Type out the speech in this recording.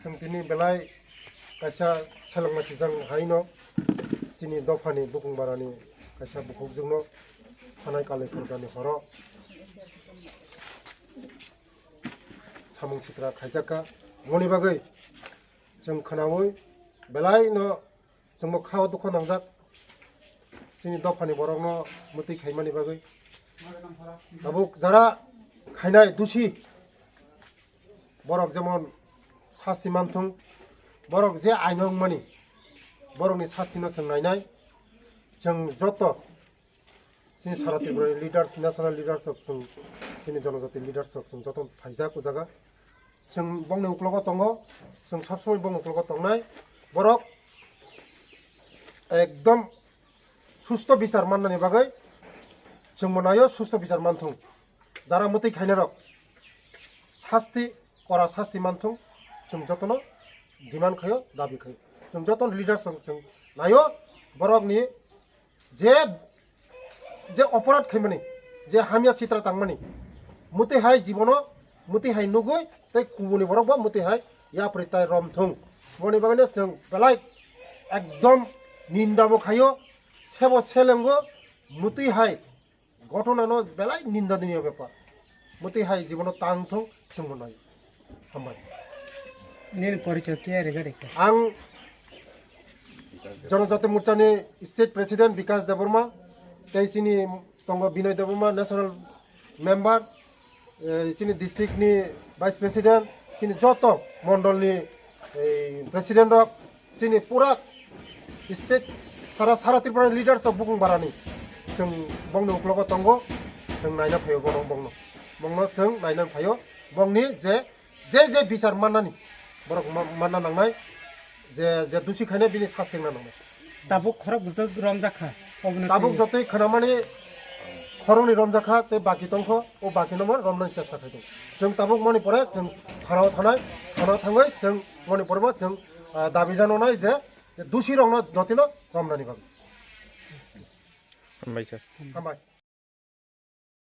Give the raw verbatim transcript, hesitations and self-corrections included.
Chwng tini belai kaisa selengma sijak haino chini dophani bukung barani kaisa bukhukjwkno thanai Kali Purjani horo samung sitra khaijakha. Moni bagwi chwng khwnaui belaino chwngbo khao dukho nangjak chini dophani borokno mwtwi khaimani bagwi. Tabuk jara khainai dusi borok jemon sasti manthung, borok je aino wngmani borokni sastino chwng nainai. Chwng joto chini sara Tripurani leaders, national leaders rok chwng, chini jonojati leaders rok chwng joto phaijak o jaga. Chwng bongni uklogo tongo, chwng sabsomoi bongni uklogo tongnai. Borok ekdom susto bichar mannani bagwi chwngbo naio, susto bichar manthung. Jara mwtwi khainai rok sasti, kora sasti manthung, chwng jotono demand khaio, dabi khaio. Chwng joto leaders rok chwng naio, borokni je, je oporad khaimani, je hamya sitra tangmani, mwtwi hai jibono, mwtwi hai nugwi tei kubuni borok bo mwtwi hai yapri tai rom thung. Boni bagwino chwng belai ekdom ninda bo khaio, sebo selengo, mwtwi hai ghotona no belai ninda diniya bepar. Mwtwi hai jibono tang thung chwngbo nai. Hambai. Nini porichoi khe rega rega. Ang Jonojati Morchani State President Bikash Debbarma, tei chini tongo Binoy Debbarma, National Member, eh, chini district ni Vice President, chini joto mondol ni, eh, President rok, chini pura state sara, sara Tripura ni leaders rok bukung barani. Chwng bongni uklogo tongo, chwng naina phaio bono bongno. Bongno chwng naina phaio, bongni je je je bichar mannani borok ma-, manna nangnai, je, je dusi khainai bini sasti wngna nangnai. Tabuk khorok bwswk romjak kha, oboni Tabuk twi. Jotoi khwnamani khoroknwi romjak kha tei baki tongkho, o bakino mo romnani chesta khaitong. Chwng tabuk moni pore chwng thanao thanai, thanao thangwi chwng moni porbo chwng, ah, dabi janonai je, je dusi rokno jotino romnani bagwi. Hambai sir. Hambai.